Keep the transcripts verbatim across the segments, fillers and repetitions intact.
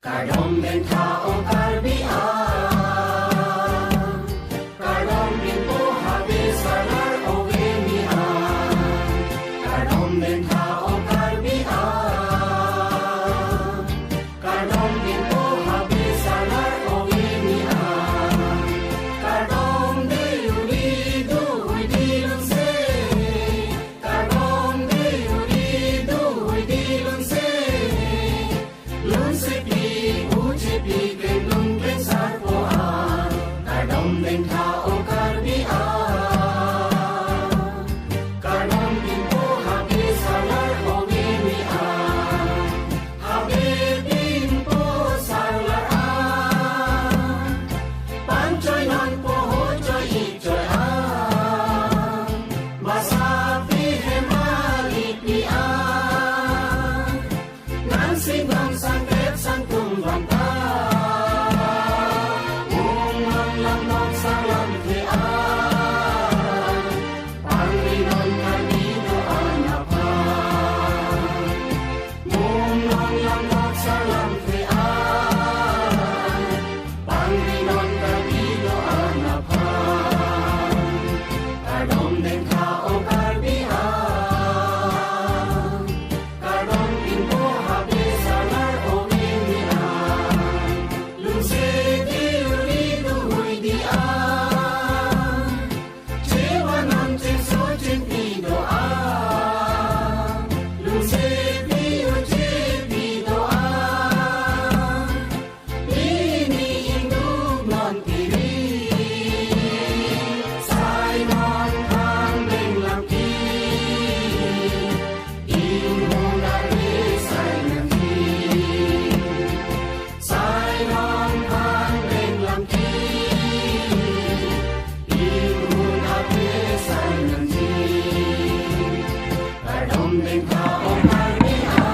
Kardom dengtha o Karbi a, kardom pinpo habe salar ove ni a, kardom dengtha o Karbi a, kardom pinpo habe salar ove ni a, kardom de uri do hui di lunse, kardom de uri do hui di lunse. Lunsepi, ujepi, klengdun klengsarpo a, kardom dengtha o Karbi a, kardom pinpo habe salar ove ni a, habe pinpo salar a, pangchoi nonpo ho choi-ik choi a, basa pi hemali pi a, nang sing nang sangkep sangtum bang ta, mung nong lam nong salam ke a, pangri non Karbi do anaphan. Mung nong lam nong salam ke a, pangri non Karbi do anaphan. Kardom dengtha o Karbi a, kardom pinpo habe salar ove ni a, lunse di uri do hui di a, chevan nang chengso chengpi do a, lunsepi ujepi do a. Pini ingduk non pini, sai non phan beng lam ki, inghun ave sai nang ki. Sai non phan beng lam ki, inghun ave sai nang ki. Kardom dengtha o Karbi a.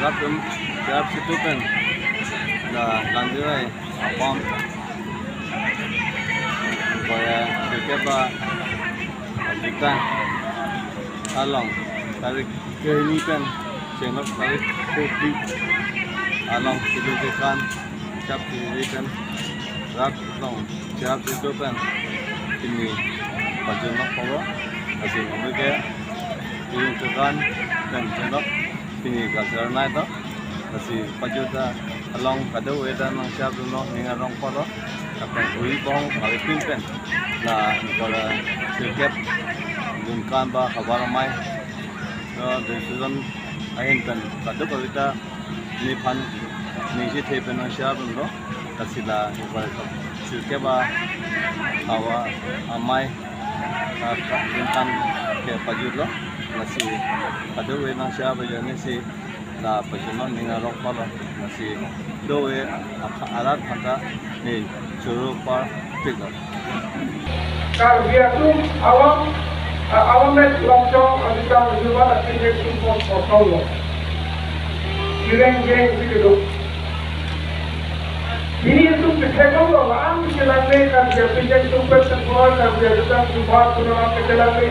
Rapum, rap situ pen. Da, landu ai, apam. Koya, kekep a, juta. Along, tarik kehini pen. Chenglo Sari Kopi along Sidu Dekan, Chap Sidu Dekan, Rak Long, Chap Sidu Dekan, pini pajutlo polo, lasi nonke, Sidu Dekan, pen chenglo, pini cultural night lo, lasi pajut along kadokave ta nangchap dunlo, ning arong polo, lapen hui kong, hari pin pen, la, ingkol, sirkep, Dunkan ba, Habar Amei, so, decision ahin pen kadokave ta nephan ningje the pen nangchap dunlo, lasi la, ingkol, sirkep ba, Habar Amei, ah, Dunkan ke pajutlo, lasi kadokave nangchap ajoine si, la pajutlo, ning arong polo, lasi dove akha arat aphanta ne choro parpiklo. Karbi atum alam, a-, alam met longchong aditang jumat atin ek import portol lo. Kireng jeng si kedo. Pini itum kethek lo, la-an kelang le Karbi apejak tumpet tengkol, Karbi aditang jumat punaram kelang le.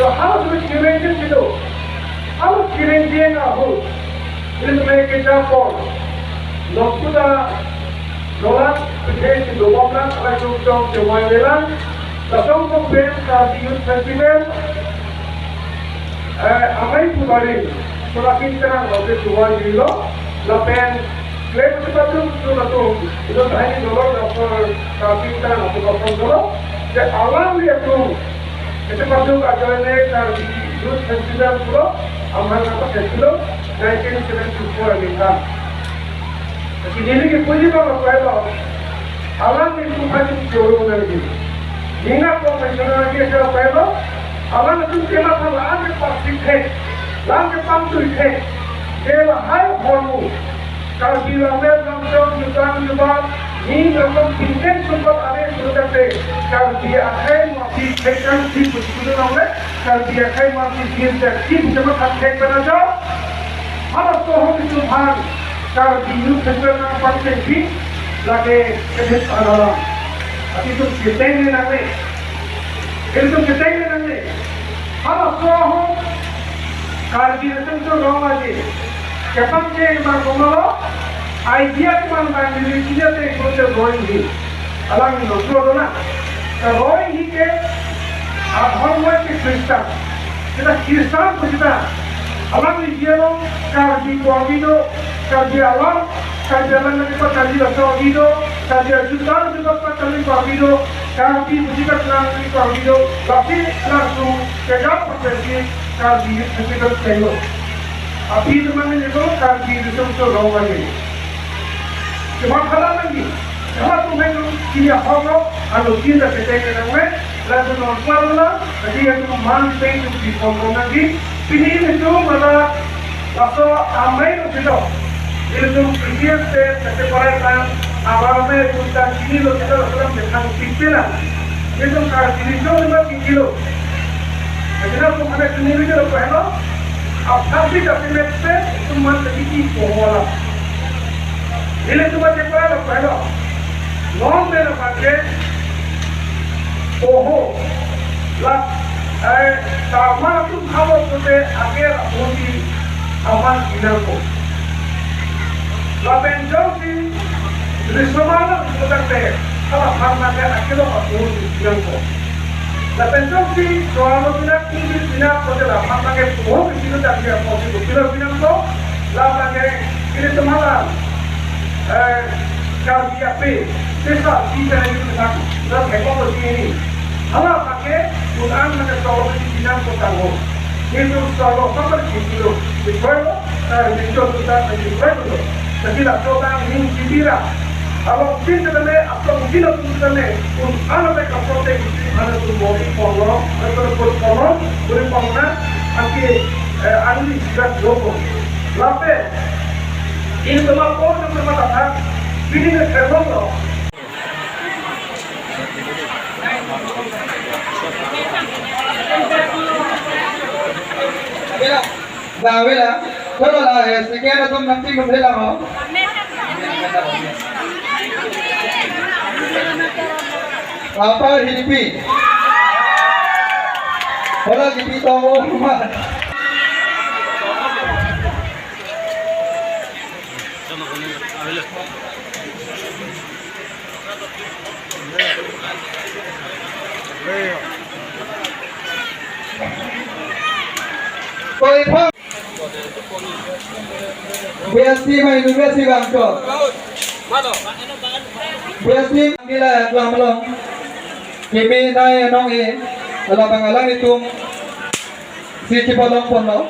To halaso kireng jeng kedo. Halaso kireng jeng ahut, ilitum ke japon. Nokpuda nolak pekhe si dobom lang, alai tum tong chemai velang. Lason kong pen Karbi Youth Festival, eh, amei pu barim, solakin terang, lapen tuan jilo, lapen klem si patum, tu latum, itu tahini dolor, lapen Karbi terang, lapen lapen dolor, je alam dia tu, itu patum ajoine Karbi Youth Festival pulo, amang apa festival, nineteen seventy-four ningkan. Jadi, neli kepuji bang apa lo? Alanglitum pachung choro nangji. Nina professional ke siapa lo? Alanglitum kematha la-an kepasik the, la-an kepangtui the. Ke lahai hormu. Karbi lammet lamchot jutang jubat, ning rokon pingkeng sumpat are suruh kate. Karbi akhai mati thekkan si putu nang le. Karbi akhai mati sir thek si putu ma thek pen ajo. Halaso ahut itum aphan Karbi Youth Festival nangpangchengpi lake kedip adalam. Ati itum keteng nangne. Itum keteng nangne. Halaso ahut Karbi Riso-Nimso Rong Aje kepangcheng bang komalo, idea kemang bang dili kinya te kote Rohingya. Alangli lo sulo na. Ka Rohingya ke adhormo ke Kristan. Kita Kristan pu kita. Alangli jelo Karbi Korbi do, Karbi alam, Karbi alam lagi pa Karbi laso do, Karbi ajutar juga pa Karbi Korbi do, Karbi pu kita Karbi Korbi do, tapi langsung kejap provinsi Karbi Youth Festival Selo. Api teman ini tuh Karbi Riso-Nimso Rong Aje. Cuma kalau lagi, kalau tuh main dia hongok, anu kita ketemu dengan lalu nonton lah, jadi yang tuh man itu di pondok lagi. Pini ini tuh mana laso amei lo silo. Ilitum P C S te, kate parai kan, awar me kunta chini lo kita lo selam de thang pipe na. Ilitum Karbi Riso-Nimso lima kilo. Jadi na tum hana chini lo jalo pehlo. Ab thapi tapi met pe, tum man tadi ki pohola. Ilitum kate parai lo pehlo. Non me lo pakai poho. La, eh, tama tum halo pute ager aputi aman inangko. Lapen jongsi risomana sudah te, hala pharma ke akelo aputi inangko. Lapen jongsi soalo pina kiri pina pute la pharma ke poho ke pina tak dia poho ke pina inangko. Lapen ke ini semalam, eh, Karbi ape, sesa, sisa ini kita, kita heko ko sini. Hala pakai, un-an mana solo di binang kota ho. Itu solo sama di kilo. Di kilo, eh, di kilo kita di kilo. Jadi la kota ini kibira. Kalau kita ne, atau kita ne, un-an apa kota itu, mana tu bori polo, atau bori polo, bori polo na, aki, eh, anu di kita loko. Lape, ini teman polo, teman datang, ini ne terus lo. Bang, bela. Kolo la, eh, second atum nangpi nung bela ho. Apa hinipi? Hola, kipi tong, oh, ma. Koi phang. Biasi mai nu biasi bangso. Biasi bila kelang along. Kimi nai anong e. Alabang alanglitum si kipalong ponlo.